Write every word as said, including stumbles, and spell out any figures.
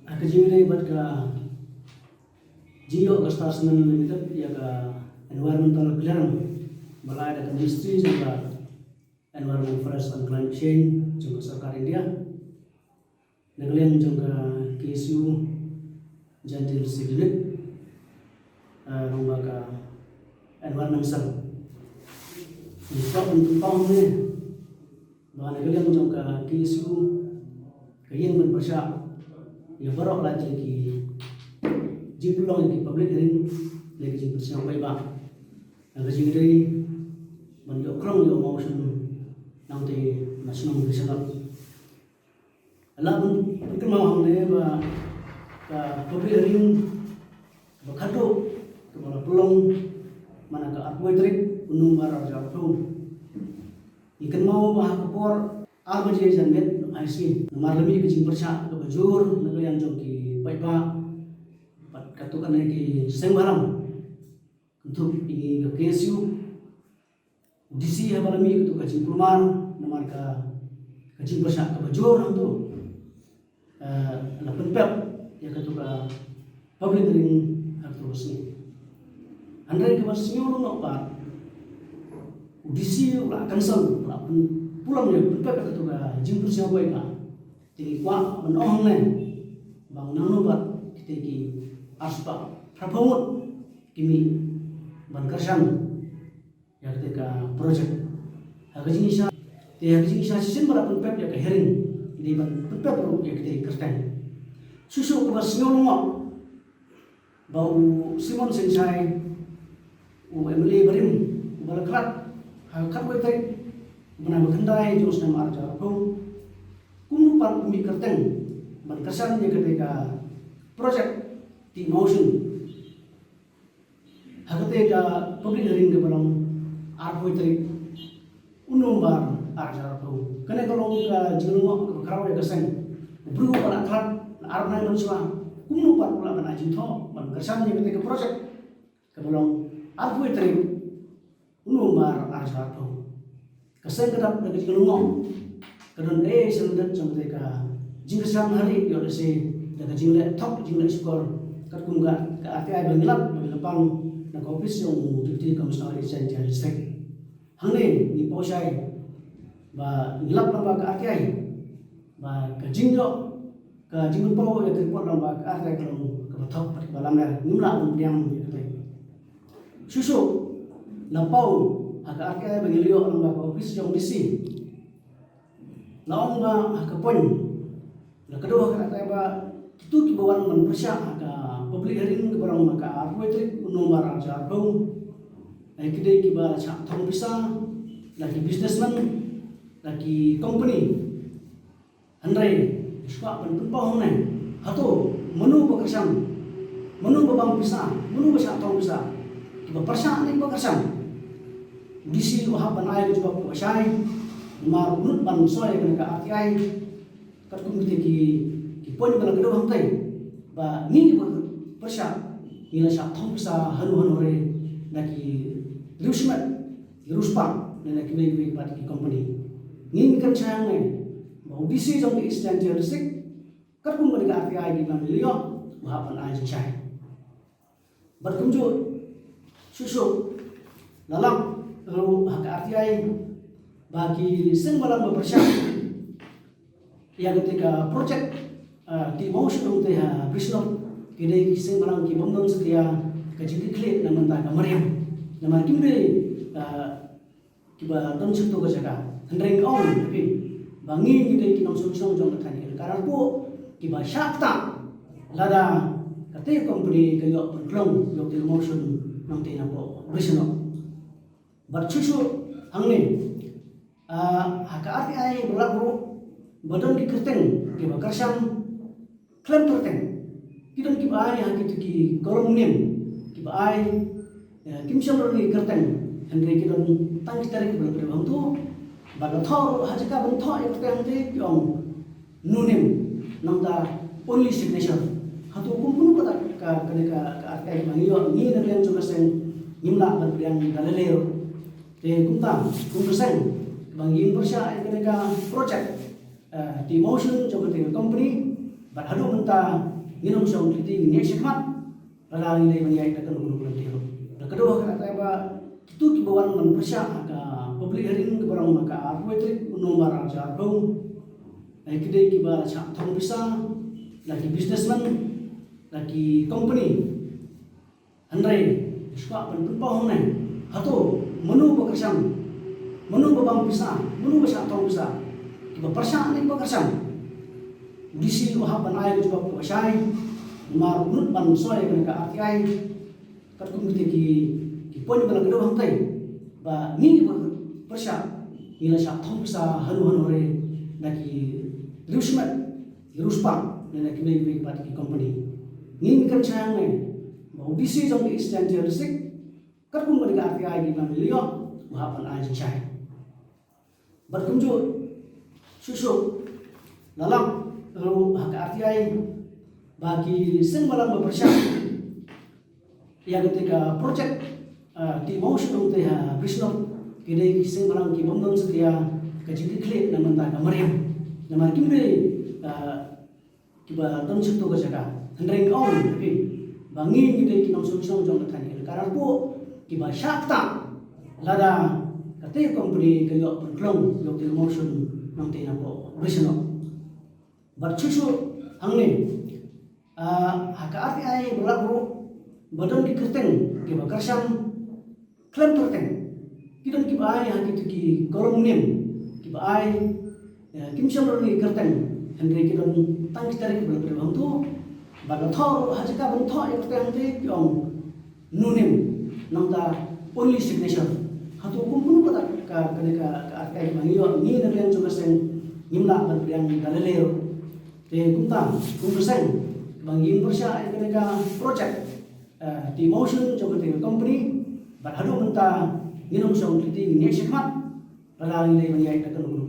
Ha ka jingïadei bad ka jingïoh ka Star Cement Limited ïa ka environmental clearance ba la ai da ka Ministry jong ka Environment, Forest and Climate Change jong ka Sorkar India, na ka liang jong ka K S U Jaintia District Unit, eh, lyngba ka Environment Cell. Ngi kwah ban pynpaw ne ba na ka liang jong ka K S U ka ïeng ban pyrshah ïa baroh la ki jingpynlong ïa ki public hearing ne ki jingpynsngew paidbah. Na ka jingïadei ban ïoh krong ïoh mawshun nangta na shnong ka shnong. Lah ban pynkynmaw hangne ba ka public hearing ba khadduh kaba la pynlong mynta ka arphew tarik u November arhajar arphew. Ngi kynmaw ba ha ka por ar baje janmiet, ai shi namar la mih ka jingpyrshah kaba jur na ka liang jong ki paidbah bad katto katne ki seng bhalang. Kynthup ïa ngi ka K S U, u D C haba la mih katto ka jingkulmar namar ka, ka jingpyrshah kaba jur hangto. Eh, la pynpep ïa katto ka public hearing ha katto ka sngi. Hynrei kaba sngewlyngngoh pat, u D C u la cancel, u la pynpulom ïa pynpep ïa katto ka jingpyrshah wei ka. Te ngi kwah ban ong hangne ba nangno pat kita ki arspah phraphew ngut ki mih ban kyrshan ïa kata ka project. Ha ka jingshisha, te ha ka jingshisha shisien ba la pynpep ïa ka hearing, ngi dei ban pynpep ruh ïa kata ka kyrteng. Shuh shuh kaba sngewlyngngoh ba u Simon Singshai, u M L A barim, uba la khlad ha ka khatwei tarik u bnai ba khyndai jong u snem arhajar arphew, kumno pat u mih kyrteng ban kyrshan ïa kata ka project Tea Mawshun. Ha kata ka public hearing kaba long arphew tarik u November arhajar arphew. Kane ka long ka jinglyngngoh kaba khraw ïa ka seng. U briew uba la khlad la ar bnai mynshuwa, kumno pat u lah ban ai jingthoh ban kyrshan ïa kata ka project kaba long arphew tarik u November arhajar arphew. Ka seng ka dap da ka jinglyngngoh, ka don ei ei sha lyndet jong kata ka jingkyrshan, hynrei ïoh lehse da ka jingleh thok jingleh shukor katkum ka, ka R T I ba ngi lap ba ngi la pang na ka ophis jong u Deputy Commissioner East Jaintia District. Hangne ngi paw shai ba ngi lap lyngba ka R T I ba ka jingïoh, ka jingpynpaw ïa ka report lyngba ka R T I ka long kaba thok bad kaba lamler, ngim lah ban pdiang ïa kata. Shuh shuh la paw ha ka R T I ba ngi la ïoh lyngba ka ophis jong D C, la ong ba ha ka point, la kdew ha ka R T I ba kito kiba wan ban pyrshah ha ka public hearing kaba long ha ka arphew tarik u November arhajar arphew, eh, ki dei kiba la shah thong pisa, la ki businessman, la ki company. Hynrei ngi shu kwah ban pynpaw hangne, hato mano ba kyrshan, mano ba bang pisa, mano ba shah thong pisa? Kiba pyrshah ne kiba kyrshan? U D C u hap ban ai ka jubab kaba shai, namar u nud ban soi ïa kane ka R T I. Katkum kita ki, ki point ba la kdew hangtai, ba ngi kiba pyrshah ngi la shah thong pisa hano hano re na ki riewshimet, ki riewspah, ne na kiwei kiwei pat ki company. Ngi kren shai hangne ba u D C jong ka East Jaintia District, katkum kane ka R T I ba ngi la ïoh, u hap ban ai jingshai. Bad kumjuh shuh shuh la lap ruh ha ka R T I ba ki seng balang ba pyrshah ïa kata ka project, ah, Tea Mawshun hangtai ha Brishnok, ki dei ki seng balang ki bym don satia ka jingkitkhlieh na ka bynta ka mariang. Namar kim dei, ah, kiba don sha kato ka jaka. Hynrei ngi ong ha phi ba ngi ngi dei ki nongshong shnong jong ka thaiñ Elaka Nongpoh kiba shah ktah lada kata ka company ka ïoh pynklong ïa ka Tea Mawshun nangtai napoh Brishnok. Bad shuh shuh hangne, ah, ha ka R T I ba la lap ruh ba don ki kyrteng kiba kyrshan khlem kyrteng. Ki don kiba ai ha kito ki column name kiba ai, eh, kim shym don ki kyrteng, hynrei ki don tang ki tarik kiba la pyndonkam tu. Bad la thoh ruh ha jaka ban thoh ïa ka kyrteng hangtai ki ong no name, nangta only signature. Hato kum kumno kata ka, ka, ka, ka R T I ba ngi ïoh, ngi na ka liang jong ka seng ngim lah ban pdiang da lei lei ruh. Te kumta kum ka seng ba ngi pyrshah ïa kane ka project, eh, Tea Mawshun jong kata ka company, bad haduh mynta Ngin ym shong khliti, ngin ïaid shakhmat. Lada ngi dei ban ïaid da kano kano ka lynti ruh. Da ka dei ha kata ba kito kiba wan ban pyrshah ha ka public hearing kaba long ha ka arphew tarik u November arhajar arphew. Ai ki dei kiba la shah thong pisa, la ki businessman, la ki company. Hynrei shuwa ban pynpaw hangne, hato mano ba kyrshan, mano ba bang pisa, mano ba shah thong pisa? Kiba pyrshah ne kiba kyrshan? U D C u hap ban ai ka jubab kaba shai, namar u nud ban soi ïa ka R T I. Katkum kita ki, ki point ba la kdew hangtai, ba ngi kiba pyrshah ngi la shah thong pisa hano hano re da ki riewshimet, ki riewspah, ne da kiwei kiwei pat ki company. Ngi ngi kren shai hangne ba u D C jong ka East Jaintia District, katkum kane ka R T I kiba ngi la ïoh, u hap ban ai jingshai. Bad kumjuh shuh shuh la lap ruh ha ka R T I ba ki seng balang ba pyrshah ïa kata ka project, ah, Tea Mawshun hangtai ha Brisbane, ki dei ki seng balang ki bym don satia ka jingkitkhlieh na bynta ka mariang. Namar kim dei, ah, kiba don sha kato ka jaka. Hynrei nga ong ïa phi ba ngi ngi dei ki nongshong shnong jong ka thaiñ Elaka Narpuh kiba shah ktah lada kata ka company ka ïoh pynklong ïa ka Tea Mawshun nangta napoh Brisbane. Bad shuh shuh hangne, ah, ha ka R T I ba la lap ruh ba don ki kyrteng kiba kyrshan khlem kyrteng. Ki don kiba ai ha kito ki column name kiba ai, eh, kim shym don ki kyrteng, hynrei ki don tang ki tarik ba la kdew hangto. Bad la thoh ruh ha jaka ban thoh ïa ka kyrteng hangtai ki ong no name, nangta only signature. Hato kum kumno kata ka, kane ka, ka R T I ba ngi ïoh, ngi na liang jong ka seng ngim lah ban pdiang da lei lei ruh. Te kumta kum ka seng ba ngi pyrshah ïa kane ka project, eh, Tea Mawshun jong kata ka company, bad haduh mynta ngin ym shong khliti, ngin ïaid shakhmat. Lada ngi dei ban ïaid da kano kano